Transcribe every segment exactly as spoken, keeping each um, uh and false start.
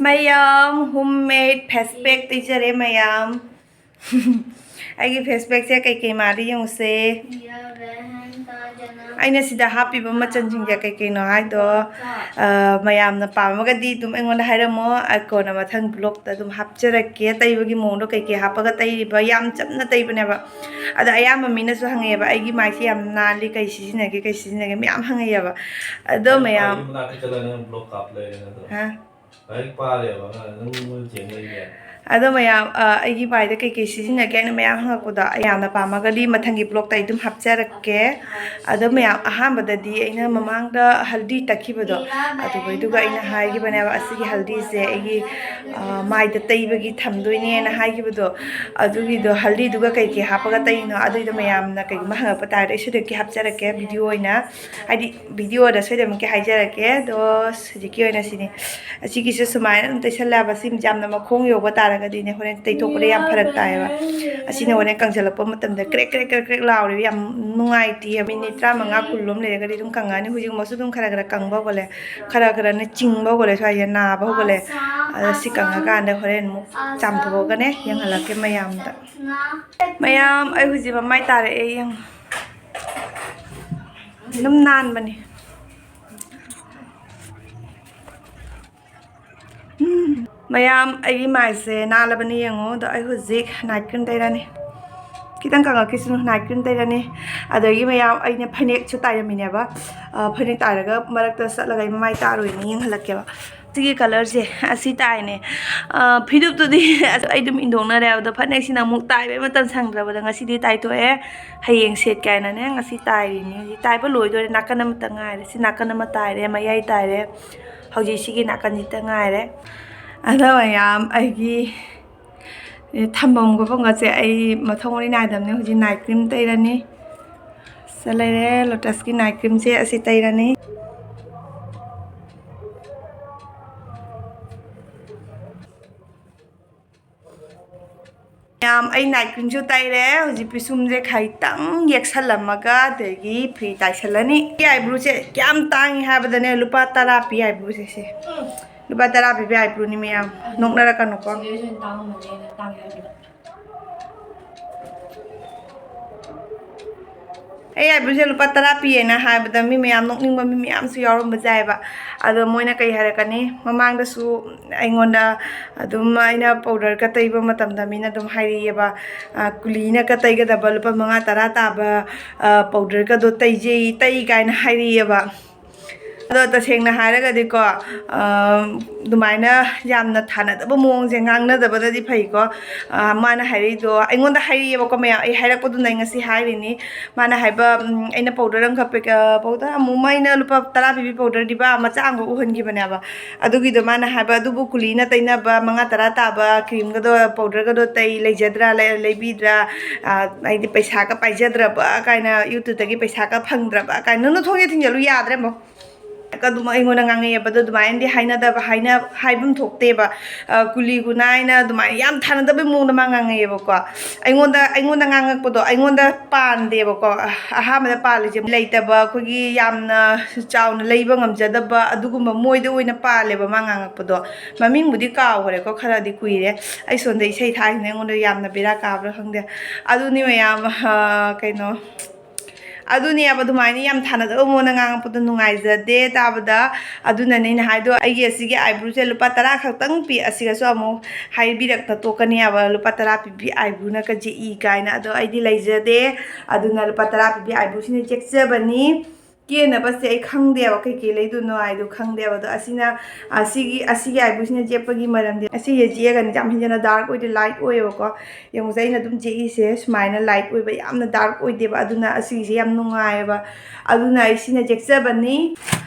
ꯃꯌꯥꯝ, ꯍꯣꯝ ꯃꯦꯗ ꯐꯦꯁ ꯄꯦꯛ ꯇꯩꯖꯔꯦ ꯃꯌꯥꯝ꯫ ꯑꯩꯒꯤ ꯐꯦꯁ ꯄꯦꯛꯁꯦ ꯀꯩꯀꯩ ꯃꯥꯜꯂꯤ ꯌꯦꯡꯉꯨꯁꯦ꯫ ꯑꯩꯅ ꯁꯤꯗ ꯍꯥꯞꯄꯤꯕ ꯃꯆꯜꯁꯤꯡꯁꯦ ꯀꯩꯀꯩꯅꯣ ꯍꯥꯏꯗꯣ, ꯑ, ꯃꯌꯥꯝꯅ ꯄꯥꯝꯃꯒꯗꯤ ꯑꯗꯨꯝ ꯑꯩꯉꯣꯟꯗ ꯍꯥꯏꯔꯝꯃꯣ꯫ ꯑꯩ ꯀꯣꯟꯅ ꯃꯊꯪ ꯕ꯭ꯂꯣꯛꯇ ꯑꯗꯨꯝ ꯍꯥꯞꯆꯔꯛꯀꯦ꯫ ꯇꯩꯕꯒꯤ ꯃꯑꯣꯡꯗꯣ ꯀꯩꯀꯩ ꯍꯥꯞꯄꯒ ꯇꯩꯔꯤꯕ, ꯌꯥꯝ ꯆꯝꯅ ꯇꯩꯕꯅꯦꯕ꯫ ꯑꯗ ꯑꯌꯥꯝꯕ ꯃꯤꯅꯁꯨ ꯍꯪꯉꯛꯑꯦꯕ, "ꯑꯩꯒꯤ ꯃꯥꯏꯁꯦ ꯌꯥꯝ ꯅꯥꯜꯂꯤ, ꯀꯩ ꯁꯤꯖꯤꯟꯅꯒꯦ, ꯀꯩ ꯁꯤꯖꯤꯟꯅꯒꯦ?" ꯃꯌꯥꯝ ꯍꯪꯉꯛꯑꯦꯕ꯫ ꯑꯗꯣ ꯃꯌꯥꯝ, ꯃꯅꯥꯛꯇ ꯆꯠꯂꯒ ꯅꯪ ꯕ꯭ꯂꯣꯛ ꯀꯥꯞ ꯂꯩꯔꯦ ꯅꯠꯇ꯭ꯔꯣ? ꯍꯥ? ꯂꯥꯏꯔꯤꯛ ꯄꯥꯔꯦꯕ ꯑꯉꯥꯡ, ꯅꯪ ꯃꯣꯏ ꯆꯦꯟ ꯂꯩꯔꯦ꯫ ꯑꯗꯣ ꯃꯌꯥꯝ, ꯑ, ꯑꯩꯒꯤ ꯃꯥꯏꯗ ꯀꯩꯀꯩ ꯁꯤꯖꯤꯟꯅꯒꯦ ꯍꯥꯏꯅ ꯃꯌꯥꯝ ꯍꯪꯉꯛꯄꯗꯣ, ꯑꯩ ꯌꯥꯝꯅ ꯄꯥꯝꯃꯒꯗꯤ ꯃꯊꯪꯒꯤ ꯕ꯭ꯂꯣꯛꯇ ꯑꯩ ꯑꯗꯨꯝ ꯍꯥꯞꯆꯔꯛꯀꯦ꯫ ꯑꯗꯣ ꯃꯌꯥꯝ, ꯑꯍꯥꯟꯕꯗꯗꯤ ꯑꯩꯅ ꯃꯃꯥꯡꯗ ꯍꯜꯗꯤ ꯇꯛꯈꯤꯕꯗꯣ, ꯑꯗꯨꯒꯤꯗꯨꯒ ꯑꯩꯅ ꯍꯥꯏꯈꯤꯕꯅꯦꯕ, "ꯑꯁꯤꯒꯤ ꯍꯜꯗꯤꯁꯦ ꯑꯩꯒꯤ, ꯑ, ꯃꯥꯏꯗ ꯇꯩꯕꯒꯤ ꯊꯝꯗꯣꯏꯅꯦꯅ" ꯍꯥꯏꯈꯤꯕꯗꯣ꯫ ꯑꯗꯨꯒꯤꯗꯣ ꯍꯜꯗꯤꯗꯨꯒ ꯀꯩꯀꯩ ꯍꯥꯞꯄꯒ ꯇꯩꯅꯣ, ꯑꯗꯨꯏꯗꯣ ꯃꯌꯥꯝꯅ ꯀꯩꯒꯨꯝꯕ ꯍꯪꯉꯛꯄ ꯇꯥꯔꯗꯤ ꯑꯩ ꯁꯣꯏꯗꯅꯀꯤ ꯍꯥꯞꯆꯔꯛꯀꯦ ꯚꯤꯗꯤꯑꯣ ꯑꯣꯏꯅ, ꯍꯥꯏꯗꯤ ꯚꯤꯗꯤꯑꯣꯗ ꯁꯣꯏꯗꯅꯃꯛꯀꯤ ꯍꯥꯏꯖꯔꯛꯀꯦ꯫ ꯑꯗꯣ ꯍꯧꯖꯤꯛꯀꯤ ꯑꯣꯏꯅ ꯁꯤꯅꯤ꯫ ꯑꯁꯤꯒꯤꯁꯨ ꯁꯨꯃꯥꯏꯅ ꯑꯗꯨꯝ ꯇꯩꯁꯜꯂꯦꯕ꯫ ꯁꯤ ꯌꯥꯝꯅ ꯃꯈꯣꯡ ꯌꯧꯕ ꯇꯥꯔꯒꯗꯤꯅꯦ, ꯍꯣꯔꯦꯟ ꯇꯩꯊꯣꯛꯄꯗ ꯌꯥꯝ ꯐꯔꯛ ꯇꯥꯏꯌꯦꯕ꯫ ꯑꯁꯤꯅ ꯍꯣꯔꯦꯟ ꯀꯪꯁꯜꯂꯛꯄ ꯃꯇꯝꯗ ꯀ꯭ꯔꯦꯛ ꯀ꯭ꯔꯦꯛ ꯀ꯭ꯔꯦꯛ ꯀ꯭ꯔꯦꯛ ꯂꯥꯎꯔꯦꯕ, ꯌꯥꯝ ꯅꯨꯡꯉꯥꯏꯇꯦ꯫ ꯃꯤꯅꯤꯠ ꯇꯔꯥꯃꯉꯥ ꯀꯨꯟ ꯂꯣꯝ ꯂꯩꯔꯒꯗꯤ ꯑꯗꯨꯝ ꯀꯪꯉꯛꯑꯅꯤ꯫ ꯍꯧꯖꯤꯛꯃꯛꯁꯨ ꯑꯗꯨꯝ ꯈꯔ ꯈꯔ ꯀꯪꯕ ꯍꯧꯒꯠꯂꯦ, ꯈꯔ ꯈꯔꯅ ꯆꯤꯡꯕ ꯍꯧꯒꯠꯂꯦ, ꯁ꯭ꯋꯥꯏꯁꯦ ꯅꯥꯕ ꯍꯧꯒꯠꯂꯦ꯫ ꯑꯗꯣ ꯁꯤ ꯀꯪꯉꯀꯥꯟꯗ ꯍꯣꯔꯦꯟ ꯑꯃꯨꯛ ꯆꯥꯝꯊꯣꯛꯑꯒꯅꯦ ꯌꯦꯡꯍꯜꯂꯛꯀꯦ ꯃꯌꯥꯝꯗ꯫ ꯃꯌꯥꯝ, ꯑꯩ ꯍꯧꯖꯤꯛ ꯃꯃꯥꯏ ꯇꯥꯔꯛꯑꯦ, ꯌꯦꯡꯉꯣ꯫ ꯑꯗꯨꯝ ꯅꯥꯟꯕꯅꯤ꯫ ꯎꯝ, ꯃꯌꯥꯝ, ꯑꯩꯒꯤ ꯃꯥꯏꯁꯦ ꯅꯥꯜꯂꯕꯅꯤ, ꯌꯦꯡꯉꯣ꯫ ꯑꯗꯣ ꯑꯩ ꯍꯧꯖꯤꯛ ꯅꯥꯏꯠ ꯀ꯭ꯔꯤꯝ ꯇꯩꯔꯅꯤ꯫ ꯈꯤꯇꯪ ꯀꯪꯉꯛꯈꯤꯁꯅꯨ, ꯅꯥꯏꯠ ꯀ꯭ꯔꯤꯝ ꯇꯩꯔꯅꯤ꯫ ꯑꯗꯒꯤ ꯃꯌꯥꯝ, ꯑꯩꯅ ꯐꯅꯦꯛꯁꯨ ꯇꯥꯏꯔꯝꯃꯤꯅꯦꯕ꯫ ꯑ, ꯐꯅꯦꯛ ꯇꯥꯏꯔꯒ ꯃꯔꯛꯇ ꯆꯠꯂꯒ ꯑꯩ ꯃꯃꯥꯏ ꯇꯥꯔꯨꯏꯅꯦ, ꯌꯦꯡꯍꯜꯂꯛꯀꯦꯕ꯫ ꯁꯤꯒꯤ ꯀꯂꯔꯁꯦ ꯑꯁꯤ ꯇꯥꯏꯅꯦ꯫ ꯑ, ꯐꯤꯗꯨꯞꯇꯨꯗꯤ ꯑꯁ ꯑꯩ ꯑꯗꯨꯝ ꯏꯟꯊꯣꯛꯅꯔꯦ꯫ ꯑꯗꯣ ꯐꯅꯦꯛꯁꯤꯅ ꯑꯃꯨꯛ ꯇꯥꯏꯕꯩ ꯃꯇꯝ ꯁꯪꯗ꯭ꯔꯕꯗ ꯉꯁꯤꯗꯤ ꯇꯥꯏꯊꯣꯛꯑꯦ꯫ ꯍꯌꯦꯡ ꯁꯦꯠꯀꯦ ꯍꯥꯏꯅꯅꯦ ꯉꯁꯤ ꯇꯥꯏꯔꯤꯅꯤ꯫ ꯍꯧꯖꯤꯛ ꯇꯥꯏꯕ ꯂꯣꯏꯗꯣꯔꯦ꯫ ꯅꯥꯀꯟ ꯑꯃꯇ ꯉꯥꯏꯔꯦ꯫ ꯁꯤ ꯅꯥꯀꯟ ꯑꯃ ꯇꯥꯏꯔꯦ, ꯃꯌꯥꯏ ꯇꯥꯏꯔꯦ꯫ ꯍꯧꯖꯤꯛ ꯁꯤꯒꯤ ꯅꯥꯀꯟꯁꯤꯗ ꯉꯥꯏꯔꯦ꯫ ꯑꯗꯣ ꯃꯌꯥꯝ, ꯑꯩꯒꯤ ꯊꯝꯐꯝ ꯈꯣꯠꯐꯝꯒꯁꯦ ꯑꯩ ꯃꯊꯣꯡ ꯃꯔꯤ ꯅꯥꯏꯗꯕꯅꯦ꯫ ꯍꯧꯖꯤꯛ ꯅꯥꯏꯠ ꯀ꯭ꯔꯤꯝ ꯇꯩꯔꯅꯤ꯫ ꯁꯤꯗ ꯂꯩꯔꯦ ꯂꯣꯇꯁꯀꯤ ꯅꯥꯏꯠ ꯀ꯭ꯔꯤꯝꯁꯦ, ꯑꯁꯤ ꯇꯩꯔꯅꯤ꯫ ꯃꯌꯥꯝ, ꯑꯩ ꯅꯥꯏꯠ ꯀ꯭ꯔꯤꯝꯁꯨ ꯇꯩꯔꯦ꯫ ꯍꯧꯖꯤꯛ ꯄꯤꯁꯨꯝꯁꯦ ꯈꯤꯇꯪ ꯌꯦꯛꯁꯜꯂꯝꯃꯒ ꯑꯗꯒꯤ ꯐꯤ ꯇꯥꯏꯁꯜꯂꯅꯤ꯫ ꯁꯤ ꯑꯥꯏꯕ꯭ꯔꯨꯁꯦ ꯀꯌꯥꯝ ꯇꯥꯡꯉꯤ ꯍꯥꯏꯕꯗꯅꯦ, ꯂꯨꯄꯥ ꯇꯔꯥ ꯄꯤ ꯑꯥꯏꯕ꯭ꯔꯨꯁꯦ ꯁꯦ꯫ ꯂꯨꯄꯥ ꯇꯔꯥ ꯄꯤꯕ ꯑꯥꯏꯕ꯭ꯔꯨꯅꯤ ꯃꯌꯥꯝ, ꯅꯣꯛꯅꯔꯛꯀꯅꯨꯀꯣ꯫ ꯑꯩ ꯑꯥꯏꯕ꯭ꯔꯨꯁꯦ ꯂꯨꯄꯥ ꯇꯔꯥ ꯄꯤꯌꯦꯅ ꯍꯥꯏꯕꯗ ꯃꯤ ꯃꯌꯥꯝ ꯅꯣꯛꯅꯤꯡꯕ ꯃꯤ ꯃꯌꯥꯝꯁꯨ ꯌꯥꯎꯔꯝꯕ ꯌꯥꯏꯑꯕ꯫ ꯑꯗꯣ ꯃꯣꯏꯅ ꯀꯩ ꯍꯥꯏꯔꯛꯀꯅꯤ, ꯃꯃꯥꯡꯗꯁꯨ ꯑꯩꯉꯣꯟꯗ ꯑꯗꯨꯝ ꯑꯩꯅ ꯄꯥꯎꯗꯔꯒ ꯇꯩꯕ ꯃꯇꯝꯗ ꯃꯤꯅ ꯑꯗꯨꯝ ꯍꯥꯏꯔꯛꯑꯦꯕ, "ꯀꯨꯂꯤꯅꯒ ꯇꯩꯒꯗꯕ ꯂꯨꯄꯥ ꯃꯉꯥ ꯇꯔꯥ ꯇꯥꯕ ꯄꯥꯎꯗꯔꯒꯗꯣ ꯇꯩꯖꯩ, ꯇꯩ" ꯀꯥꯏꯅ ꯍꯥꯏꯔꯛꯑꯦꯕ꯫ ꯑꯗꯣ ꯇꯁꯦꯡꯅ ꯍꯥꯏꯔꯒꯗꯤꯀꯣ, ꯑꯗꯨꯃꯥꯏꯅ ꯌꯥꯝꯅ ꯊꯥꯅꯗꯕ ꯃꯑꯣꯡꯁꯦ ꯉꯥꯡꯅꯗꯕꯅꯗꯤ ꯐꯩꯀꯣ꯫ ꯃꯥꯅ ꯍꯥꯏꯔꯛꯏꯗꯣ ꯑꯩꯉꯣꯟꯗ ꯍꯥꯏꯔꯛꯑꯦꯕꯀꯣ ꯃꯌꯥꯝ, ꯑꯩ ꯍꯥꯏꯔꯛꯄꯗꯨꯅ ꯑꯩ ꯉꯁꯤ ꯍꯥꯏꯔꯤꯅꯤ꯫ ꯃꯥꯅ ꯍꯥꯏꯕ, "ꯑꯩꯅ ꯄꯥꯎꯗꯔ ꯑꯃꯈꯛ ꯄꯦꯛ-, ꯄꯥꯎꯗꯔ ꯑꯃꯨꯛ ꯑꯃ ꯑꯩꯅ ꯂꯨꯄꯥ ꯇꯔꯥ ꯄꯤꯕꯤ ꯄꯥꯎꯗꯔꯗꯤꯕ ꯃꯆꯥ ꯑꯃꯈꯛ ꯎꯍꯟꯈꯤꯕꯅꯦꯕ꯫ ꯑꯗꯨꯒꯤꯗꯣ ꯃꯥꯅ ꯍꯥꯏꯕ, ꯑꯗꯨꯕꯨ ꯀꯨꯂꯤꯅ ꯇꯩꯅꯕ ꯃꯉꯥ ꯇꯔꯥ ꯇꯥꯕ ꯀ꯭ꯔꯤꯝꯒꯗꯣ, ꯄꯥꯎꯗꯔꯒꯗꯣ ꯇꯩ ꯂꯩꯖꯗ꯭ꯔꯥ, ꯂꯩ-, ꯂꯩꯕꯤꯗ꯭ꯔꯥ? ꯍꯥꯏꯗꯤ ꯄꯩꯁꯥꯒ ꯄꯥꯏꯖꯗ꯭ꯔꯕ ꯀꯥꯏꯅ, ꯌꯨꯇ꯭ꯌꯨꯕꯇꯒꯤ ꯄꯩꯁꯥꯒ ꯐꯪꯗ꯭ꯔꯕ ꯀꯥꯏꯅ, ꯅꯪꯅ ꯊꯣꯡꯁꯦ ꯊꯤꯡꯖꯜꯂꯨ ꯌꯥꯗ꯭ꯔꯦ ꯑꯃꯨꯛ"꯫ ꯑꯗꯨꯝ ꯑꯩꯉꯣꯟꯗ ꯉꯥꯡꯉꯛꯑꯦꯕ꯫ ꯑꯗꯣ ꯑꯗꯨꯃꯥꯏꯅꯗꯤ ꯍꯥꯏꯅꯗꯕ, ꯍꯥꯏꯅ-, ꯍꯥꯏꯐꯝ ꯊꯣꯛꯇꯦꯕ꯫ ꯀꯨꯂꯤ ꯀꯨꯅꯥꯏꯅ ꯑꯗꯨꯃꯥꯏꯅ ꯌꯥꯝ ꯊꯥꯅꯗꯕꯩ ꯃꯑꯣꯡꯗ ꯃꯥ ꯉꯥꯡꯉꯛꯑꯦꯕꯀꯣ꯫ ꯑꯩꯉꯣꯟꯗ, ꯑꯩꯉꯣꯟꯗ ꯉꯥꯡꯉꯛꯄꯗꯣ ꯑꯩꯉꯣꯟꯗ ꯄꯥꯟꯗꯦꯕꯀꯣ꯫ ꯑꯍꯥꯟꯕꯗ ꯄꯥꯜꯂꯤꯁꯦ ꯂꯩꯇꯕ, ꯑꯩꯈꯣꯏꯒꯤ ꯌꯥꯝꯅ ꯆꯥꯎꯅ ꯂꯩꯕ ꯉꯝꯖꯗꯕ ꯑꯗꯨꯒꯨꯝꯕ ꯃꯣꯏꯗ ꯑꯣꯏꯅ ꯄꯥꯜꯂꯦꯕ ꯃꯥ ꯉꯥꯡꯉꯛꯄꯗꯣ꯫ ꯃꯃꯤꯡꯕꯨꯗꯤ ꯀꯥꯎꯈ꯭ꯔꯦꯀꯣ, ꯈꯔꯗꯤ ꯀꯨꯏꯔꯦ꯫ ꯑꯩ ꯁꯣꯝꯗ ꯏꯁꯩ ꯊꯥꯔꯤꯁꯤꯅ ꯑꯩꯉꯣꯟꯗ ꯌꯥꯝꯅ ꯕꯦꯔꯥ ꯀꯥꯕ꯭ꯔꯥ ꯈꯪꯗꯦ꯫ ꯑꯗꯨꯅꯤ ꯃꯌꯥꯝ, ꯀꯩꯅꯣ, ꯑꯗꯨꯅꯦꯕ, ꯑꯗꯨꯃꯥꯏꯅ ꯌꯥꯝ ꯊꯥꯅꯗꯕ ꯃꯑꯣꯡꯗ ꯉꯥꯡꯉꯛꯄꯗꯣ ꯅꯨꯡꯉꯥꯏꯖꯗꯦ ꯇꯥꯕꯗ꯫ ꯑꯗꯨꯅꯅꯦ ꯑꯩꯅ ꯍꯥꯏꯗꯣ, ꯑꯩꯒꯤ ꯑꯁꯤꯒꯤ ꯑꯥꯏꯕ꯭ꯔꯨꯁꯦ ꯂꯨꯄꯥ ꯇꯔꯥ ꯈꯛꯇꯪ ꯄꯤ, ꯑꯁꯤꯒꯁꯨ ꯑꯃꯨꯛ ꯍꯥꯏꯕꯤꯔꯛꯇ ꯇꯣꯛꯀꯅꯦꯕ, "ꯂꯨꯄꯥ ꯇꯔꯥ ꯄꯤꯕꯤ ꯑꯥꯏꯕ꯭ꯔꯨꯅ ꯀꯖꯤꯛꯏ" ꯀꯥꯏꯅ꯫ ꯑꯗꯣ ꯑꯩꯗꯤ ꯂꯩꯖꯗꯦ, ꯑꯗꯨꯅ ꯂꯨꯄꯥ ꯇꯔꯥ ꯄꯤꯕꯤ ꯑꯥꯏꯕ꯭ꯔꯨꯁꯤꯅ ꯌꯦꯛꯆꯕꯅꯤ꯫ ꯀꯦꯅꯕꯁꯦ ꯑꯩ ꯈꯪꯗꯦꯕ, ꯀꯩꯀꯩ ꯂꯩꯗꯣꯏꯅꯣ ꯍꯥꯏꯗꯣ ꯈꯪꯗꯦꯕ꯫ ꯑꯗꯣ ꯑꯁꯤꯅ, ꯑꯁꯤꯒꯤ, ꯑꯁꯤꯒꯤ ꯑꯥꯏꯕ꯭ꯔꯨꯁꯤꯅ ꯌꯦꯛꯄꯒꯤ ꯃꯔꯝꯗꯤ, ꯑꯁꯤꯁꯦ ꯌꯦꯛꯑꯒꯅꯤ ꯌꯥꯝ ꯍꯦꯟꯖꯅ ꯗꯥꯔꯛ ꯑꯣꯏꯗꯦ, ꯂꯥꯏꯠ ꯑꯣꯏꯌꯦꯕꯀꯣ꯫ ꯌꯦꯡꯉꯨꯁꯦ, ꯑꯩꯅ ꯑꯗꯨꯝ ꯌꯦꯛꯏꯁꯦ ꯁꯨꯃꯥꯏꯅ ꯂꯥꯏꯠ ꯑꯣꯏꯕ, ꯌꯥꯝꯅ ꯗꯥꯔꯛ ꯑꯣꯏꯗꯦꯕ, ꯑꯗꯨꯅ ꯑꯁꯤꯒꯤꯁꯦ ꯌꯥꯝ ꯅꯨꯡꯉꯥꯏꯌꯦꯕ꯫ ꯑꯗꯨꯅ ꯑꯩ ꯁꯤꯅ ꯌꯦꯛꯆꯕꯅꯤ꯫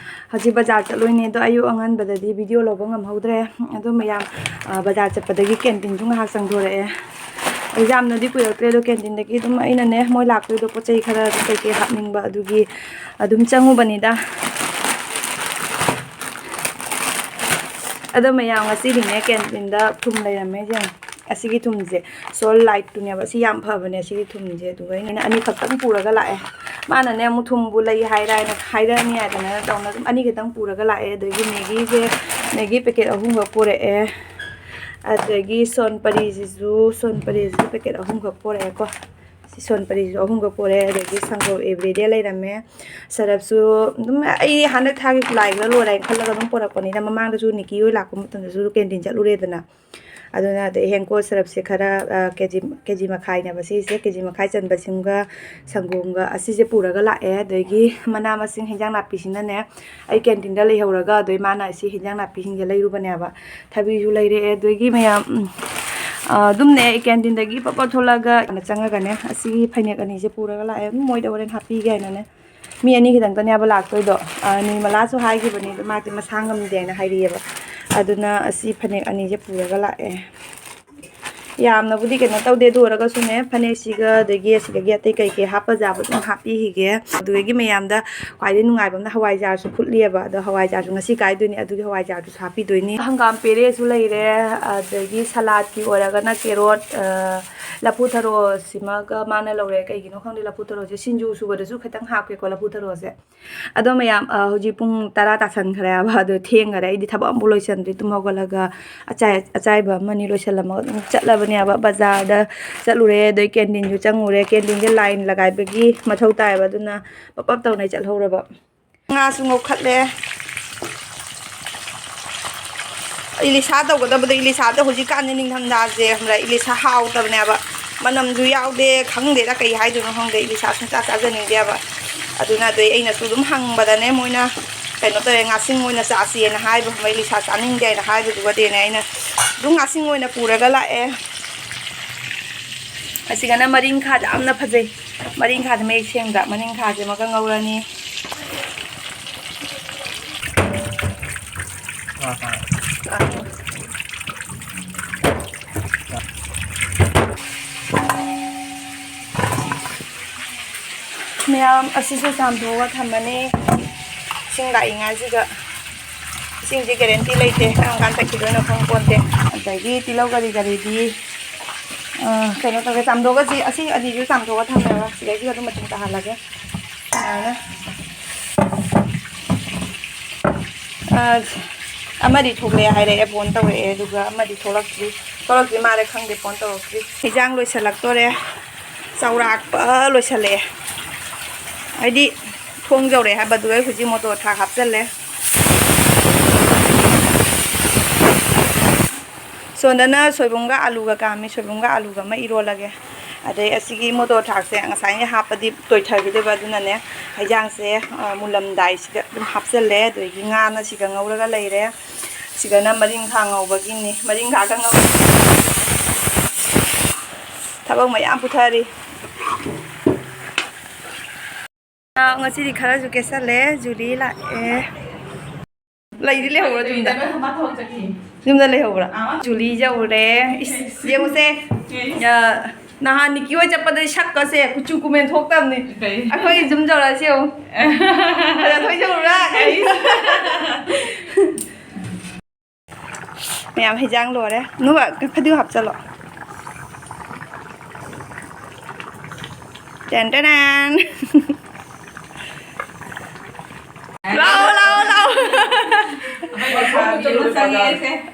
ꯍꯧꯖꯤꯛ ꯕꯖꯥꯔ ꯆꯠꯂꯣꯏꯅꯦ, ꯑꯗꯣ ꯑꯌꯨꯛ ꯑꯉꯟꯕꯗꯗꯤ ꯚꯤꯗꯤꯑꯣ ꯂꯧꯕ ꯉꯝꯍꯧꯗ꯭ꯔꯦ꯫ ꯑꯗꯣ ꯃꯌꯥꯝ, ꯑ, ꯕꯖꯥꯔ ꯆꯠꯄꯗꯒꯤ ꯀꯦꯟꯇꯤꯟꯁꯨ ꯉꯥꯏꯍꯥꯛ ꯆꯪꯊꯣꯔꯛꯑꯦ꯫ ꯑꯩ ꯌꯥꯝꯅꯗꯤ ꯀꯨꯏꯔꯛꯇ꯭ꯔꯦ, ꯑꯗꯣ ꯀꯦꯟꯇꯤꯟꯗꯒꯤ ꯑꯗꯨꯝ ꯑꯩꯅꯅꯦ, ꯃꯣꯏ ꯂꯥꯛꯄꯩꯗꯣ ꯄꯣꯠ ꯆꯩ ꯈꯔ ꯑꯗꯨꯝ ꯀꯩꯀꯩ ꯍꯥꯞꯅꯤꯡꯕ, ꯑꯗꯨꯒꯤ ꯑꯗꯨꯝ ꯆꯪꯉꯨꯕꯅꯤꯗ꯫ ꯑꯗꯣ ꯃꯌꯥꯝ, ꯉꯁꯤꯗꯤꯅꯦ, ꯀꯦꯟꯇꯤꯟꯗ ꯊꯨꯝ ꯂꯩꯔꯝꯃꯦ, ꯌꯦꯡꯉꯣ꯫ ꯑꯁꯤꯒꯤ ꯊꯨꯝꯁꯦ ꯁꯣꯜ ꯂꯥꯏꯠꯇꯨꯅꯦꯕ꯫ ꯁꯤ ꯌꯥꯝ ꯐꯕꯅꯦ, ꯁꯤꯒꯤ ꯊꯨꯝꯁꯦ꯫ ꯑꯗꯨꯒ ꯑꯩꯅ ꯑꯅꯤꯈꯛꯇꯪ ꯄꯨꯔꯒ ꯂꯥꯛꯑꯦ꯫ ꯃꯥꯅꯅꯦ ꯑꯃꯨꯛ ꯊꯨꯝꯕꯨ ꯂꯩ ꯍꯥꯏꯔ ꯍꯥꯏꯅ ꯍꯥꯏꯔꯛꯑꯅꯤ ꯍꯥꯏꯗꯅ ꯇꯧꯅ ꯑꯗꯨꯝ ꯑꯅꯤꯈꯛꯇꯪ ꯄꯨꯔꯒ ꯂꯥꯛꯑꯦ꯫ ꯑꯗꯒꯤ ꯃꯦꯒꯤꯁꯦ ꯃꯦꯒꯤ ꯄꯦꯀꯦꯠ ꯑꯍꯨꯝꯈꯛ ꯄꯨꯔꯛꯑꯦ꯫ ꯑꯗꯒꯤ ꯁꯣꯟ ꯄꯔꯤꯁꯤꯁꯨ, ꯁꯣꯟ ꯄꯔꯤꯁꯤꯁꯨ ꯄꯦꯀꯦꯠ ꯑꯍꯨꯝꯈꯛ ꯄꯨꯔꯛꯑꯦꯀꯣ꯫ ꯁꯤ ꯁꯣꯟ ꯄꯔꯤꯁꯤꯁꯨ ꯑꯍꯨꯝꯈꯛ ꯄꯨꯔꯛꯑꯦ꯫ ꯑꯗꯒꯤ ꯁꯪꯒꯣꯝ everyday ꯂꯩꯔꯝꯃꯦ꯫ ꯁꯔꯞꯁꯨ ꯑꯗꯨꯝ ꯑꯩ ꯍꯟꯗꯛ ꯊꯥꯒꯤ ꯂꯥꯏꯒ ꯂꯣꯏꯔꯦ ꯍꯥꯏꯅ ꯈꯜꯂꯒ ꯑꯗꯨꯝ ꯄꯨꯔꯛꯄꯅꯤꯗ꯫ ꯃꯃꯥꯡꯗꯁꯨ ꯅꯤꯀꯤ ꯍꯣꯏ ꯂꯥꯛꯄ ꯃꯇꯝꯗꯁꯨ ꯀꯦꯟꯇꯤꯟ ꯆꯠꯂꯨꯔꯦꯗꯅ꯫ ꯑꯗꯨꯅ ꯑꯗꯩ ꯍꯦꯟꯀꯣ ꯁꯔꯞꯁꯦ ꯈꯔ, ꯑ, ꯀꯦ ꯖꯤ, ꯀꯦ ꯖꯤ ꯃꯈꯥꯏꯅꯦꯕ ꯁꯤꯁꯦ꯫ ꯀꯦ ꯖꯤ ꯃꯈꯥꯏ ꯆꯟꯕꯁꯤꯃꯒ ꯁꯪꯒꯣꯝꯒ ꯑꯁꯤꯁꯦ ꯄꯨꯔꯒ ꯂꯥꯛꯑꯦ꯫ ꯑꯗꯒꯤ ꯃꯅꯥ ꯃꯁꯤꯡ, ꯍꯦꯟꯖꯥꯡ ꯅꯥꯄꯤꯁꯤꯅꯅꯦ ꯑꯩ ꯀꯦꯟꯇꯤꯟꯗ ꯂꯩꯍꯧꯔꯒ ꯑꯗꯩ ꯃꯥꯅ ꯑꯁꯤ ꯍꯦꯟꯖꯥꯡ ꯅꯥꯄꯤꯁꯤꯡꯁꯦ ꯂꯩꯔꯨꯕꯅꯦꯕ꯫ ꯊꯕꯤꯁꯨ ꯂꯩꯔꯛꯑꯦ꯫ ꯑꯗꯒꯤ ꯃꯌꯥꯝ, ꯎꯝ, ꯑ, ꯑꯗꯨꯝꯅꯦ ꯑꯩ ꯀꯦꯟꯇꯤꯟꯗꯒꯤ ꯄꯞ ꯄꯞ ꯊꯣꯛꯂꯛꯑꯒ ꯆꯪꯉꯒꯅꯦ ꯑꯁꯤꯒꯤ ꯐꯅꯦꯛ ꯑꯅꯤꯁꯦ ꯄꯨꯔꯒ ꯂꯥꯛꯑꯦ꯫ ꯑꯗꯨꯝ ꯃꯣꯏꯗ ꯍꯣꯔꯦꯟ ꯍꯥꯞꯄꯤꯒꯦ ꯍꯥꯏꯅꯅꯦ꯫ ꯃꯤ ꯑꯅꯤ ꯈꯤꯇꯪꯇꯅꯦꯕ ꯂꯥꯛꯇꯣꯏꯗꯣ꯫ ꯑ, ꯅꯤꯔꯃꯂꯥꯁꯨ ꯍꯥꯏꯈꯤꯕꯅꯤ, ꯑꯗꯣ ꯃꯥꯗꯤ ꯃꯁꯥ ꯉꯝꯗꯦ ꯍꯥꯏꯅ ꯍꯥꯏꯔꯛꯑꯦꯕ꯫ ꯑꯗꯨꯅ ꯑꯁꯤ ꯐꯅꯦꯛ ꯑꯅꯤꯁꯦ ꯄꯨꯔꯒ ꯂꯥꯛꯑꯦ꯫ ꯌꯥꯝꯅꯕꯨꯗꯤ ꯀꯩꯅꯣ ꯇꯧꯗꯦ, ꯑꯗꯨ ꯑꯣꯏꯔꯒꯁꯨꯅꯦ, ꯐꯅꯦꯛꯁꯤꯒ ꯑꯗꯒꯤ ꯑꯁꯤꯗꯒꯤ ꯑꯇꯩ ꯀꯩꯀꯩ ꯍꯥꯞꯄ ꯌꯥꯕ ꯑꯗꯨꯝ ꯍꯥꯞꯄꯤꯈꯤꯒꯦ꯫ ꯑꯗꯨꯗꯒꯤ ꯃꯌꯥꯝꯗ ꯈ꯭ꯋꯥꯏꯗꯒꯤ ꯅꯨꯡꯉꯥꯏꯕ ꯑꯃꯅ ꯍꯋꯥꯏꯖꯥꯔꯁꯨ ꯐꯨꯠꯂꯤꯑꯕ, ꯑꯗꯣ ꯍꯋꯥꯏꯖꯥꯔꯁꯨ ꯉꯁꯤ ꯀꯥꯏꯗꯣꯏꯅꯤ, ꯑꯗꯨꯒꯤ ꯍꯋꯥꯏꯖꯥꯔꯗꯨꯁꯨ ꯍꯥꯞꯄꯤꯗꯣꯏꯅꯤ꯫ ꯍꯪꯒꯥꯝ ꯄꯦꯔꯦꯁꯨ ꯂꯩꯔꯦ, ꯑꯗꯒꯤ ꯁꯂꯥꯗꯀꯤ ꯑꯣꯏꯔꯒꯅ ꯀꯦꯔꯣꯠ, ꯑ, ꯂꯐꯨ ꯊꯔꯣꯁꯤꯃꯒ ꯃꯥꯅ ꯂꯧꯔꯦ꯫ ꯀꯩꯒꯤꯅꯣ ꯈꯪꯗꯦ, ꯂꯐꯨ ꯊꯔꯣꯁꯦ ꯁꯤꯡꯖꯨ ꯁꯨꯕꯗꯁꯨ ꯈꯤꯇꯪ ꯍꯥꯞꯀꯦꯀꯣ, ꯂꯐꯨ ꯊꯔꯣꯁꯦ꯫ ꯑꯗꯣ ꯃꯌꯥꯝ, ꯑ, ꯍꯧꯖꯤꯛ ꯄꯨꯡ ꯇꯔꯥ ꯇꯥꯁꯟꯈ꯭ꯔꯦꯕ, ꯑꯗꯣ ꯊꯦꯡꯈꯔꯦ꯫ ꯑꯩꯗꯤ ꯊꯕꯛ ꯑꯃꯐꯥꯎ ꯂꯣꯏꯁꯟꯗ꯭ꯔꯤ, ꯇꯨꯝ ꯍꯧꯒꯠꯂꯒ ꯑꯆꯥꯏ-, ꯑꯆꯥꯏꯕ ꯑꯃꯅꯤ ꯂꯣꯏꯁꯜꯂꯝꯃꯒ ꯑꯗꯨꯝ ꯆꯠꯂꯕꯅꯦꯕ꯫ ꯕꯖꯥꯔꯗ ꯆꯠꯂꯨꯔꯦ, ꯑꯗꯩ ꯀꯦꯟꯇꯤꯟꯁꯨ ꯆꯪꯉꯨꯔꯦ꯫ ꯀꯦꯟꯇꯤꯟꯁꯦ ꯂꯥꯏꯟ ꯂꯒꯥꯏꯕꯒꯤ ꯃꯊꯧ ꯇꯥꯏꯌꯦꯕ, ꯑꯗꯨꯅ ꯄꯞ ꯄꯞ ꯇꯧꯅ ꯑꯩ ꯆꯠꯍꯧꯔꯕ꯫ ꯉꯥꯁꯨ ꯉꯧꯈꯠꯂꯦ꯫ ꯏꯂꯤꯁꯥ ꯇꯧꯒꯗꯕꯗꯣ, ꯏꯂꯤꯁꯥꯗꯣ ꯍꯧꯖꯤꯛꯀꯥꯟꯗꯤ ꯅꯤꯡꯊꯝꯊꯥꯁꯦ ꯈꯪꯕ꯭ꯔꯥ, ꯏꯂꯤꯁꯥ ꯍꯥꯎꯇꯕꯅꯦꯕ꯫ ꯃꯅꯝꯁꯨ ꯌꯥꯎꯗꯦ, ꯈꯪꯗꯦꯗ ꯀꯩ ꯍꯥꯏꯗꯣꯏꯅꯣ ꯈꯪꯗꯦ, ꯏꯂꯤꯁꯥ ꯁꯨꯡꯆꯥ ꯆꯥꯖꯅꯤꯡꯗꯦꯕ꯫ ꯑꯗꯨꯅ ꯑꯗꯩ ꯑꯩꯅꯁꯨ ꯑꯗꯨꯝ ꯍꯪꯕꯗꯅꯦ, ꯃꯣꯏꯅ ꯀꯩꯅꯣ ꯇꯧꯋꯦ, ꯉꯥꯁꯤꯡ ꯑꯣꯏꯅ ꯆꯥꯁꯦꯅ ꯍꯥꯏꯕ ꯈꯪꯕ꯭ꯔꯥ, ꯏꯂꯤꯁꯥ ꯆꯥꯅꯤꯡꯗꯦ ꯍꯥꯏꯅ ꯍꯥꯏꯕꯗꯨꯒꯗꯤꯅꯦ ꯑꯩꯅ ꯑꯗꯨꯝ ꯉꯥꯁꯤꯡ ꯑꯣꯏꯅ ꯄꯨꯔꯒ ꯂꯥꯛꯑꯦ꯫ ꯑꯁꯤꯒꯅ ꯃꯔꯤꯡꯈꯥꯗ ꯌꯥꯝꯅ ꯐꯖꯩ꯫ ꯃꯔꯤꯡꯈꯥꯗ ꯃꯌꯦꯛ ꯁꯦꯡꯗ꯭ꯔꯥ? ꯃꯔꯤꯡꯈꯥꯁꯤꯃꯒ ꯉꯧꯔꯅꯤ꯫ ꯃꯌꯥꯝ ꯑꯁꯤꯁꯨ ꯆꯥꯝꯊꯣꯛꯑꯒ ꯊꯝꯃꯅꯤ꯫ ꯏꯁꯤꯡ ꯂꯥꯛꯏꯉꯥꯏꯁꯤꯗ꯫ ꯏꯁꯤꯡꯁꯦ ꯒꯦꯔꯦꯟꯇꯤ ꯂꯩꯇꯦ, ꯀꯔꯝ ꯀꯥꯟ ꯇꯠꯈꯤꯗꯣꯏꯅꯣ ꯈꯪꯄꯣꯟꯇꯦ꯫ ꯑꯗꯒꯤ ꯇꯤꯜꯍꯧ ꯀꯔꯤ ꯀꯔꯤꯗꯤ, ꯑ, ꯀꯩꯅꯣ ꯇꯧꯔꯦ, ꯆꯥꯝꯊꯣꯛꯑꯒ ꯁꯤ, ꯑꯁꯤ ꯑꯅꯤꯁꯨ ꯆꯥꯝꯊꯣꯛꯑꯒ ꯊꯝꯃꯦꯕ꯫ ꯁꯤꯗꯩꯁꯤꯗ ꯑꯗꯨꯝ ꯃꯆꯨꯝ ꯇꯥꯍꯜꯂꯒꯦ꯫ ꯁꯨꯃꯥꯏꯅ꯫ ꯑ, ꯑꯃꯗꯤ ꯊꯣꯛꯂꯛꯑꯦ ꯍꯥꯏꯔꯛꯑꯦ, ꯐꯣꯟ ꯇꯧꯔꯛꯑꯦ, ꯑꯗꯨꯒ ꯑꯃꯗꯤ ꯊꯣꯛꯂꯛꯇ꯭ꯔꯤ꯫ ꯊꯣꯛꯂꯛꯇ꯭ꯔꯤ ꯃꯥꯜꯂꯦ, ꯈꯪꯗꯦ, ꯐꯣꯟ ꯇꯧꯔꯛꯇ꯭ꯔꯤ꯫ ꯍꯤꯟꯖꯥꯡ ꯂꯣꯏꯁꯤꯜꯂꯛꯇꯣꯔꯦ, ꯆꯥꯎꯔꯥꯛꯄ ꯂꯣꯏꯁꯤꯜꯂꯛꯑꯦ, ꯍꯥꯏꯗꯤ ꯊꯣꯡ ꯌꯧꯔꯛꯑꯦ ꯍꯥꯏꯕꯗꯨꯒ꯫ ꯍꯧꯖꯤꯛ ꯃꯣꯇꯣꯔ ꯊꯥꯛ ꯍꯥꯞꯆꯜꯂꯦ꯫ ꯁꯣꯝꯗꯅ ꯁꯣꯏꯕꯨꯝꯒ ꯑꯂꯨꯒ ꯀꯥꯝꯃꯤ, ꯁꯣꯏꯕꯨꯝꯒ ꯑꯂꯨꯒ ꯑꯃ ꯏꯔꯣꯜꯂꯒꯦ꯫ ꯑꯗꯩ ꯑꯁꯤꯒꯤ ꯃꯣꯇꯣꯔ ꯊꯥꯛꯁꯦ ꯉꯁꯥꯏꯒꯤ ꯍꯥꯞꯄꯗꯤ ꯇꯣꯏꯊꯈꯤꯗꯣꯏꯕ, ꯑꯗꯨꯅꯅꯦ ꯍꯤꯟꯖꯥꯡꯁꯦ, ꯑ, ꯃꯨꯜꯂꯝꯗꯥꯏꯁꯤꯗ ꯑꯗꯨꯝ ꯍꯥꯞꯆꯜꯂꯦ꯫ ꯑꯗꯒꯤ ꯉꯥꯅ ꯁꯤꯒ ꯉꯧꯔꯒ ꯂꯩꯔꯦ꯫ ꯁꯤꯗꯅ ꯃꯔꯤꯡꯈꯥ ꯉꯧꯕꯒꯤꯅꯤ, ꯃꯔꯤꯡꯈꯥꯒ ꯉꯧ-, ꯊꯕꯛ ꯃꯌꯥꯝ ꯄꯨꯊꯔꯤ꯫ ꯑ, ꯉꯁꯤꯗꯤ ꯈꯔꯁꯨ ꯀꯦꯁꯜꯂꯦ꯫ ꯖꯨꯂꯤ ꯂꯥꯛꯑꯦ꯫ ꯂꯩꯗꯤ ꯂꯩꯍꯧꯕ꯭ꯔꯥ ꯌꯨꯝꯗ? ꯃꯥ ꯊꯕꯛ ꯆꯠꯈꯤ꯫ ꯌꯨꯝꯗ ꯂꯩꯍꯧꯕ꯭ꯔꯥ? ꯑꯥ꯫ ꯖꯨꯂꯤ ꯌꯧꯔꯦ꯫ ꯏꯁ, ꯌꯦꯡꯉꯨꯁꯦ꯫ ꯀꯩ? ꯑ, ꯅꯍꯥꯟ ꯅꯤꯛꯀꯤ ꯍꯣꯏ ꯆꯠꯄꯗꯗꯤ ꯁꯛꯀꯁꯦ ꯀꯨꯆꯨ ꯀꯨꯃꯦꯟ ꯊꯣꯛꯇꯕꯅꯤ꯫ ꯀꯩ? ꯑꯩꯈꯣꯏ ꯌꯨꯝ ꯌꯧꯔꯛꯑꯁꯤ ꯌꯦꯡꯉꯨ꯫ ꯀꯩ? ꯑꯗ ꯑꯩꯈꯣꯏ ꯌꯧꯔꯛꯑꯒ꯫ ꯑꯩ ꯃꯌꯥꯝ ꯍꯩꯖꯥꯡ ꯂꯣꯏꯔꯦ꯫ ꯅꯨꯕ, ꯐꯗꯤꯒꯣꯝ ꯍꯥꯞꯆꯜꯂꯣ꯫ ꯇꯦꯟ ꯇꯦꯅꯦꯟ꯫ ꯂꯥꯛꯑꯣ, ꯂꯥꯛꯑꯣ, ꯂꯥꯛꯑꯣ꯫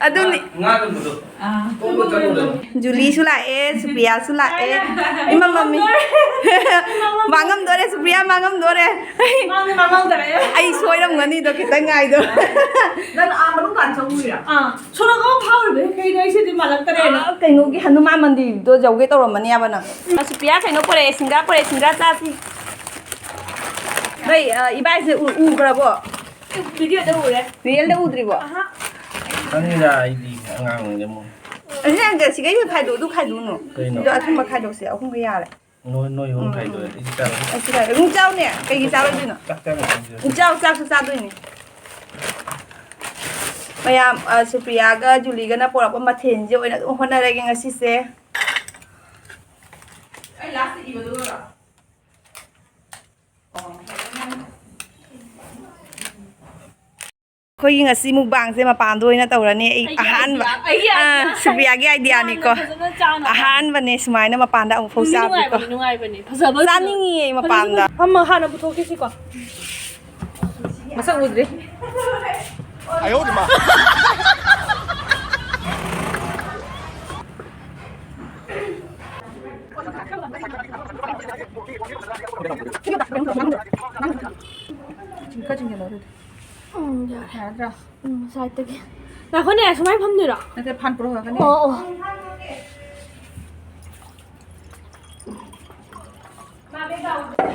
ꯑꯗꯨꯅꯤ꯫ ꯉꯥ ꯊꯣꯡꯕꯗꯣ꯫ ꯑꯥ꯫ ꯖꯨꯂꯤꯁꯨ ꯂꯥꯛꯑꯦ, ꯁꯨꯄ꯭ꯔꯤꯌꯥꯁꯨ ꯂꯥꯛꯑꯦ꯫ ꯏꯃꯝ ꯃꯝꯃꯤ꯫ ꯃꯥꯡꯉꯝꯗꯣꯔꯦ, ꯁꯨꯄ꯭ꯔꯤꯌꯥ ꯃꯥꯡꯉꯝꯗꯣꯔꯦ꯫ ꯃꯥꯡꯗꯤ ꯃꯥꯡꯉꯝꯗꯣꯔꯦ꯫ ꯑꯩ ꯁꯣꯏꯔꯝꯒꯅꯤꯗꯣ, ꯈꯤꯇꯪ ꯉꯥꯏꯗꯣ꯫ ꯅꯪ ꯑꯥ ꯃꯅꯨꯡ ꯀꯥꯟ ꯆꯪꯉꯨꯏꯔꯥ? ꯑꯥ, ꯁꯣꯔꯣꯛ ꯑꯃ ꯐꯥꯎꯔꯤꯕ ꯍꯦꯛ ꯀꯩꯅꯣ ꯑꯩꯁꯤꯗꯤ ꯃꯥꯜꯂꯛꯇꯔꯦꯅ꯫ ꯑꯥ, ꯀꯩꯅꯣꯒꯤ ꯍꯅꯨꯃꯥꯟ ꯃꯟꯗꯤꯔꯗꯣ ꯌꯧꯒꯦ ꯇꯧꯔꯝꯃꯅꯤ ꯍꯥꯏꯕ ꯅꯪ꯫ ꯑ, ꯁꯨꯄ꯭ꯔꯤꯌꯥ ꯀꯩꯅꯣ ꯄꯨꯔꯛꯑꯦ, ꯁꯤꯡꯒꯥ ꯄꯨꯔꯛꯑꯦ, ꯁꯤꯡꯒꯥ ꯆꯥꯁꯤ꯫ ꯅꯣꯏ, ꯑ, ꯏꯕꯥꯏꯁꯦ ꯎ-, ꯎꯈ꯭ꯔꯕꯣ? ꯚꯤꯗꯤꯑꯣꯗ ꯎꯔꯦ꯫ ꯔꯤꯌꯦꯜꯗ ꯎꯗ꯭ꯔꯤꯕꯣ? ꯑꯍꯥ꯫ ꯈꯪꯉꯤꯗ ꯑꯩꯗꯤ ꯑꯉꯥꯡꯅꯤꯅ ꯃꯣꯏ꯫ ꯑꯁꯤ ꯅꯪ ꯁꯤꯒꯩꯁꯤ ꯈꯥꯏꯗꯣꯛ-, ꯑꯗꯨ ꯈꯥꯏꯗꯣꯛꯎꯅꯨ꯫ ꯀꯩꯅꯣ? ꯑꯗꯣ ꯑꯊꯨꯝꯕ ꯈꯥꯏꯗꯣꯛꯁꯦ, ꯑꯍꯨꯝꯒ ꯌꯥꯔꯦ꯫ ꯅꯣꯏ, ꯅꯣꯏ ꯑꯍꯨꯝ ꯎꯝ, ꯈꯥꯏꯗꯣꯛꯑꯦ, ꯎꯝ꯫ ꯑꯩꯗꯤ ꯆꯥꯔꯣꯏ꯫ ꯑꯩꯁꯨ ꯆꯥꯔꯣꯏ꯫ ꯑꯗꯨꯝ ꯆꯥꯎꯅꯦ, ꯀꯩꯒꯤ ꯆꯥꯔꯣꯏꯗꯣꯏꯅꯣ? ꯆꯥꯛ ꯆꯥꯅ ꯆꯥꯅꯁꯦ꯫ ꯎꯝ, ꯆꯥꯎ, ꯆꯥꯛꯁꯨ ꯆꯥꯗꯣꯏꯅꯦ꯫ ꯃꯌꯥꯝ, ꯑ, ꯁꯨꯄ꯭ꯔꯤꯌꯥꯒ ꯖꯨꯂꯤꯒꯅ ꯄꯣꯔꯛꯄ ꯃꯊꯦꯜꯁꯦ ꯑꯣꯏꯅ ꯑꯗꯨꯝ ꯍꯣꯠꯅꯔꯒꯦ ꯉꯁꯤꯁꯦ꯫ ꯑꯩ ꯂꯥꯁꯇ ꯏꯕꯗꯨ ꯑꯣꯏꯔꯣ? ꯑꯩꯈꯣꯏꯒꯤ ꯉꯁꯤ ꯃꯨꯛꯕꯥꯡꯁꯦ ꯃꯄꯥꯟꯗ ꯑꯣꯏꯅ ꯇꯧꯔꯅꯤ꯫ ꯑꯩ ꯑꯩꯒꯤ ꯑꯍꯥꯟꯕ, idea, ꯑꯩꯒꯤ ꯑꯥ, idea꯫ ꯁꯨꯄ꯭ꯔꯤꯌꯥꯒꯤ ꯑꯥꯏꯗꯤꯌꯥꯅꯤꯀꯣ꯫ ꯌꯥꯝꯅ ꯐꯖꯅ ꯆꯥꯅꯕ꯫ ꯑꯍꯥꯟꯕꯅꯦ ꯁꯨꯃꯥꯏꯅ ꯃꯄꯥꯟꯗ ꯑꯃꯨꯛꯐꯥꯎ ꯅꯨꯡꯗꯤ ꯆꯥꯗ꯭ꯔꯤꯀꯣ꯫ ꯅꯨꯡꯉꯥꯏꯕꯅꯤ, ꯅꯨꯡꯉꯥꯏꯕꯅꯤ꯫ ꯐꯖꯕ ꯆꯥꯅꯤꯡꯉꯤꯌꯦ ꯐꯖꯕ ꯃꯄꯥꯟꯗ꯫ ꯐꯖꯕ꯫ ꯑꯃ ꯍꯥꯟꯅ ꯄꯨꯊꯣꯛꯈꯤꯁꯤꯀꯣ꯫ ꯃꯁꯛ ꯎꯗ꯭ꯔꯤ꯫ 哎呦我的妈！ ꯎꯝ, ꯌꯥꯔꯦ꯫ ꯌꯥꯔꯗ꯭ꯔꯥ? ꯎꯝ, ꯁꯥꯏꯠꯇꯒꯤ꯫ ꯉꯥꯏꯈꯣꯅꯦ, ꯁꯨꯃꯥꯏꯅ ꯐꯝꯗꯣꯏꯔꯣ? ꯅꯠꯇꯦ, ꯐꯥꯟ ꯄꯨꯔꯛꯑꯣ ꯍꯥꯏꯕꯅꯦ꯫ ꯑꯣ, ꯑꯣ꯫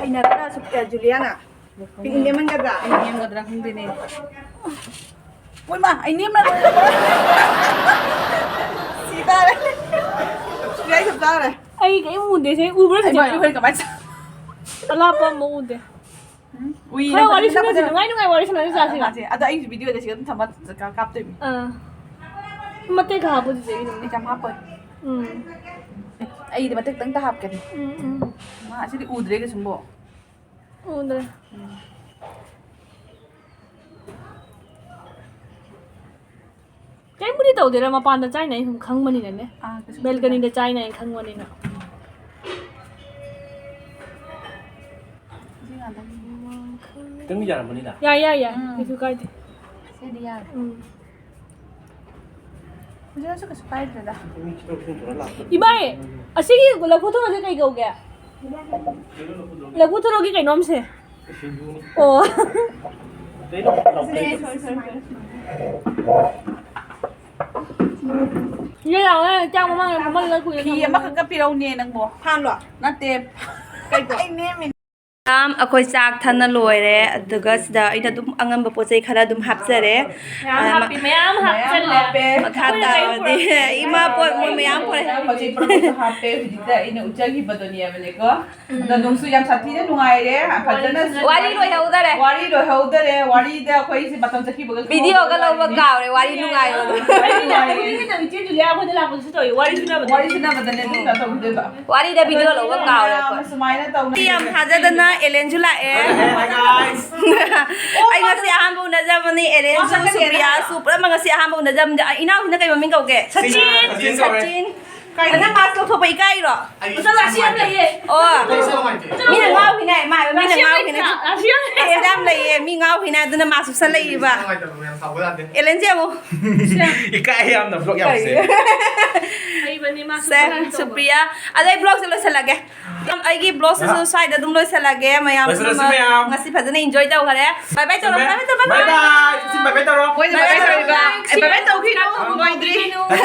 ꯍꯩꯅꯗ꯭ꯔꯥ, ꯁꯨ-, ꯑ, ꯖꯨꯂꯤꯌꯥꯅ? ꯄꯤꯛ ꯅꯦꯝꯃꯟꯒꯗ꯭ꯔꯥ? ꯄꯤꯛ ꯅꯦꯝꯒꯗ꯭ꯔꯥ ꯈꯪꯗꯦꯅꯦ꯫ ꯃꯣꯏ ꯃꯥ, ꯑꯩ ꯅꯦꯝꯅ ꯂꯣꯏꯔꯦ꯫ ꯁꯤ ꯇꯥꯔꯦ꯫ ꯁꯤ ꯑꯩ ꯆꯞ ꯆꯥꯔꯦ꯫ ꯑꯩ ꯀꯩꯝ ꯎꯗꯦ, ꯁꯤ ꯎꯕ꯭ꯔꯥ, ꯑꯩ ꯆꯤꯆꯦ? ꯃꯥ, ꯑꯩ ꯍꯣꯔꯦꯟ ꯀꯃꯥꯏꯅ ꯆꯥ-, ꯑꯂꯥꯞꯄ ꯑꯃ ꯎꯗꯦ꯫ ꯎꯝ, ꯎꯏ, ꯈꯔ ꯅꯪ ꯋꯥꯔꯤ ꯐꯖꯅ, ꯁꯥꯟꯅꯁꯤ, ꯐꯖꯅ꯫ ꯅꯨꯡꯉꯥꯏ ꯅꯨꯡꯉꯥꯏ ꯋꯥꯔꯤ ꯁꯥꯟꯅꯁꯤ, ꯆꯥꯁꯤ꯫ ꯑꯥ, ꯆꯥꯁꯤ꯫ ꯑꯗꯣ ꯑꯩꯒꯤ ꯚꯤꯗꯤꯑꯣꯗ ꯁꯤꯗ ꯑꯗꯨꯝ ꯊꯝꯃ ꯀꯥꯞꯇꯣꯏꯅꯤ꯫ ꯑꯥ꯫ ꯃꯇꯦꯛ ꯈꯔ ꯍꯥꯞꯄꯨ, ꯆꯤꯆꯦ, ꯑꯩꯒꯤꯗꯣ꯫ ꯑꯩ ꯌꯥꯝ ꯍꯥꯞꯄꯣꯏ꯫ ꯎꯝ꯫ ꯑꯩꯗꯤ ꯃꯇꯦꯛ ꯈꯤꯇꯪꯇ ꯍꯥꯞꯀꯅꯤ꯫ ꯎꯝ, ꯎꯝ꯫ ꯃꯥ ꯑꯁꯤꯗꯤ ꯎꯗ꯭ꯔꯦ ꯀꯩꯁꯨꯝꯕꯣ꯫ ꯎꯗ꯭ꯔꯦ꯫ ꯎꯝ꯫ ꯀꯩꯝꯕꯨꯗꯤ ꯇꯧꯗꯦꯗ, ꯃꯄꯥꯟꯗ ꯆꯥꯏꯅ ꯑꯩ ꯁꯨꯝ ꯈꯪꯕꯅꯤꯅꯅꯦ꯫ ꯑꯥ, ꯀꯩꯁꯨ ꯕꯦꯜꯀꯅꯤꯗ ꯆꯥꯏꯅ ꯑꯩ ꯈꯪꯕꯅꯤꯅ꯫ ꯁꯤ ꯉꯥꯛꯇꯪ꯫ ꯈꯤꯇꯪꯗꯤ ꯌꯥꯔꯝꯃꯅꯤꯗ꯫ ꯌꯥꯏ, ꯌꯥꯏ, ꯌꯥꯏ꯫ ꯎꯝ꯫ ꯀꯩꯁꯨ ꯀꯥꯏꯗꯦ꯫ ꯁꯤꯗꯤ ꯌꯥꯔꯦ꯫ ꯎꯝ꯫ ꯍꯧꯖꯤꯛ ꯀꯩꯁꯨ ꯀꯥꯏꯗ꯭ꯔꯦꯗ꯫ ꯏꯕꯥꯏ, ꯑꯁꯤꯒꯤ ꯂꯐꯨ ꯊꯔꯣꯁꯦ ꯀꯩ ꯀꯧꯒꯦ? ꯂꯐꯨ ꯊꯔꯣꯒꯤ ꯀꯩꯅꯣꯝꯁꯦ꯫ ꯑꯣ꯫ ꯌꯦ ꯂꯥꯎꯅꯦ, ꯆꯥꯛ ꯃꯃꯥꯡꯗ ꯐꯝꯍꯜꯂ ꯀꯨꯏꯔꯦ ꯐꯤ ꯊꯝꯃꯣ꯫ ꯑꯃꯈꯛꯀ ꯄꯤꯔꯧꯅꯦ ꯅꯪꯕꯣ꯫ ꯐꯥꯟꯂꯣ? ꯅꯠꯇꯦ꯫ ꯀꯩꯕꯣ? ꯑꯩ ꯅꯦꯝꯃꯤꯅꯦ꯫ ꯃꯌꯥꯝ ꯑꯩꯈꯣꯏ ꯆꯥꯛ ꯊꯟꯅ ꯂꯣꯏꯔꯦ, ꯑꯗꯨꯒ ꯁꯤꯗ ꯑꯩꯅ ꯑꯗꯨꯝ ꯑꯉꯝꯕ ꯄꯣꯠ ꯆꯩ ꯈꯔ ꯑꯗꯨꯝ ꯍꯥꯞꯆꯔꯦ꯫ ꯃꯌꯥꯝ ꯑꯗꯨꯅ ꯍꯥꯞꯄꯤ, ꯃꯌꯥꯝ ꯃꯌꯥꯝ ꯍꯥꯞꯆꯜꯂꯦ꯫ ꯍꯥꯞꯄꯦ꯫ ꯃꯈꯥ ꯑꯩꯈꯣꯏꯅ ꯀꯔꯤꯝ ꯇꯥꯕꯗꯤ ꯄꯨꯔꯛꯇꯦ꯫ ꯏꯃꯥ ꯄꯣꯠ ꯃꯣꯏ ꯃꯌꯥꯝ ꯄꯨꯔꯛꯑꯦ꯫ ꯃꯌꯥꯝ ꯄꯣꯠ ꯆꯩ ꯄꯨꯔꯛꯄꯗꯣ ꯍꯥꯞꯄꯦ꯫ ꯍꯧꯖꯤꯛꯇ ꯑꯩꯅ ꯎꯠꯆꯈꯤꯕꯗꯣ ꯅꯦꯕꯅꯦꯀꯣ꯫ ꯑꯗꯣ ꯅꯨꯡꯁꯨ ꯌꯥꯝ ꯁꯥꯊꯤꯅ ꯅꯨꯡꯉꯥꯏꯔꯦ꯫ ꯐꯖꯅ ꯋꯥꯔꯤ ꯂꯣꯏꯍꯧꯗꯔꯦ꯫ ꯋꯥꯔꯤ ꯂꯣꯏꯍꯧꯗꯔꯦ꯫ ꯋꯥꯔꯤꯗ ꯑꯩꯈꯣꯏꯁꯦ ꯃꯇꯝ ꯆꯠꯈꯤꯕꯒ ꯈꯪꯍꯧꯗꯕꯅꯦ꯫ ꯚꯤꯗꯤꯑꯣꯒ ꯂꯧꯕ ꯀꯥꯎꯔꯦ, ꯋꯥꯔꯤ ꯅꯨꯡꯉꯥꯏꯕꯗꯣ꯫ ꯋꯥꯔꯤ ꯅꯨꯡꯉꯥꯏꯔꯦ꯫ ꯏꯆꯦ ꯖꯨꯂꯤꯌꯥ ꯑꯩꯈꯣꯏꯗ ꯂꯥꯛꯄꯗꯁꯨ ꯇꯧꯋꯤ, ꯋꯥꯔꯤ ꯁꯨꯅꯕꯗ꯫ ꯋꯥꯔꯤ ꯁꯨꯅꯕꯗꯅꯦ ꯑꯗꯨꯝ ꯀꯩꯅꯣ ꯇꯧꯈꯤꯗꯣꯏꯕ꯫ ꯋꯥꯔꯤꯗ ꯚꯤꯗꯤꯑꯣ ꯂꯧꯕ ꯀꯥꯎꯔꯦ ꯑꯩꯈꯣꯏ꯫ ꯁꯨꯃꯥꯏꯅ ꯇꯧꯅ ꯑꯩ ꯌꯥꯝ ꯊꯥꯖꯗꯅ ꯑꯦꯂꯦꯟꯁꯨ ꯂꯥꯛꯑꯦ꯫ Hi, guys. ꯑꯩ ꯉꯁꯤ ꯑꯍꯥꯟꯕ ꯎꯅꯖꯕꯅꯤ, ꯑꯦꯂꯦꯟꯁꯨ, ꯁꯨꯄ꯭ꯔꯤꯌꯥꯁꯨ, ꯄꯨꯂꯞ ꯉꯁꯤ ꯑꯍꯥꯟꯕ ꯎꯅꯖꯕꯅꯤ꯫ ꯏꯅꯥꯎꯁꯤꯅ ꯀꯩ ꯃꯃꯤꯡ ꯀꯧꯒꯦ? ꯁꯆꯤꯟ꯫ ꯁꯆꯤꯟ ꯀꯧꯔꯦ꯫ ꯁꯆꯤꯟ꯫ ꯀꯩꯅꯣ? ꯅꯪ ꯃꯥꯁ ꯂꯧꯊꯣꯛꯄ ꯏꯀꯥꯏꯔꯣ? ꯑꯩ ꯃꯁꯛ ꯔꯥꯁꯤ ꯌꯥꯝ ꯂꯩꯌꯦ꯫ ꯑꯣ꯫ ꯑꯩ ꯏꯁꯥ ꯅꯨꯡꯉꯥꯏꯇꯦ꯫ ꯃꯤꯅ ꯉꯥꯎꯈꯤꯅꯤ ꯍꯥꯏ, ꯃꯥ ꯍꯥꯏꯕ ꯑꯩꯅ ꯉꯥꯎꯈꯤꯅꯦ꯫ ꯑꯁꯤ ꯌꯥꯝ ꯂꯩꯌꯦ, ꯃꯤ ꯉꯥꯎꯈꯤꯅꯦ, ꯑꯗꯨꯅ ꯃꯥ ꯁꯨꯞꯁꯜꯂꯛꯏꯕ꯫ ꯑꯦꯂꯦꯟꯁꯦ ꯑꯃꯨꯛ꯫ ꯏꯀꯥꯏ ꯌꯥꯝꯅ ꯕ꯭ꯂꯣꯛ ꯌꯥꯝꯁꯦ꯫ ꯁꯦ, ꯁꯨꯄ꯭ꯔꯤꯌꯥ꯫ ꯑꯗꯣ ꯑꯩ ꯕ꯭ꯂꯣꯛꯁꯦ ꯂꯣꯏꯁꯤꯜꯂꯒꯦ꯫ ꯑꯩꯒꯤ ꯕ꯭ꯂꯣꯛꯁꯤꯁꯨ ꯁ꯭ꯋꯥꯏꯗ ꯑꯗꯨꯝ ꯂꯣꯏꯁꯤꯜꯂꯒꯦ꯫ ꯃꯌꯥꯝ ꯂꯣꯏꯁꯤꯜꯂꯁꯤ, ꯄꯨꯝꯅꯃꯛ ꯃꯌꯥꯝ꯫ ꯉꯁꯤ ꯐꯖꯅ ꯏꯟꯖꯣꯏ ꯇꯧꯈꯔꯦ꯫ ꯕꯥꯏ ꯕꯥꯏ ꯇꯧꯔꯣ, ꯕꯥꯏ ꯕꯥꯏ ꯇꯧꯔꯣ, ꯕꯥꯏ ꯕꯥꯏ꯫ ꯁꯤ ꯕꯥꯏ ꯕꯥꯏ ꯇꯧꯔꯣ꯫ ꯃꯣꯏꯅ ꯕꯥꯏ ꯕꯥꯏ ꯇꯧꯔꯤꯕ꯫ ꯑꯦ, ꯕꯥꯏ ꯕꯥꯏ ꯇꯧꯈꯤꯅꯨ, ꯂꯣꯏꯗ꯭ꯔꯤ꯫